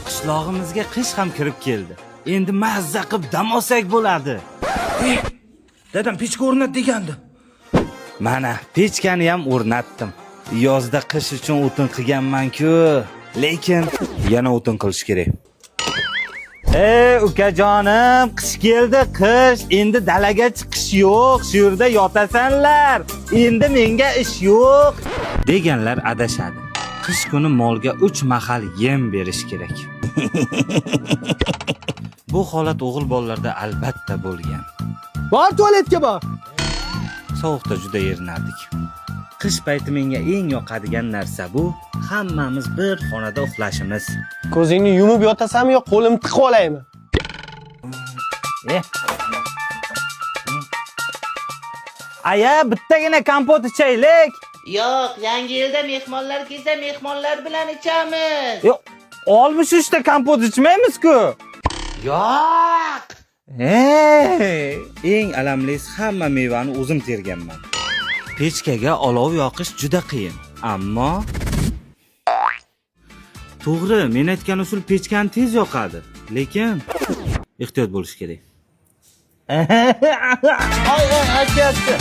Qishlog'imizga qish ham kirib keldi. Endi mazza qilib dam olsak bo'ladi. Dadam pechka o'rnat degandi. Mana, pechkani ham o'rnatdim. Yozda qish uchun o'tin qilganman-ku, lekin yana o'tin qilish kerak. Ey ukajonim, qish keldi, qish. Endi dalaga chiqish yo'q, shu yerda yotasanlar. Endi menga ish yo'q deganlar adashadi. Qish kuni molga 3 mahal yem berish kerak. Bu holat o'g'il bolalarda albatta bo'lgan. Bor, tualetga bor. Sovuqda juda erinardik. Qish payti menga eng yoqadigan narsa bu hammamiz bir xonada uxlashimiz. Ko'zingni yumib yotasanmi yo qo'limni tiqib olaymi? Eh. Aya, bittagina kompot ichaylik. Yo'q, yangi yilda mehmonlar kelsa, mehmonlar bilan ichamiz. Yo'q, 63 ta kompot ichmaymiz-ku. Yo'q. Ey, eng alamlisi hamma mevani o'zim terganman. Pechkaga olov yoqish juda qiyin, ammo to'g'ri, men aytgan usul pechkani tez yoqadi, lekin ehtiyot bo'lish kerak. Ay, ay, achyapti.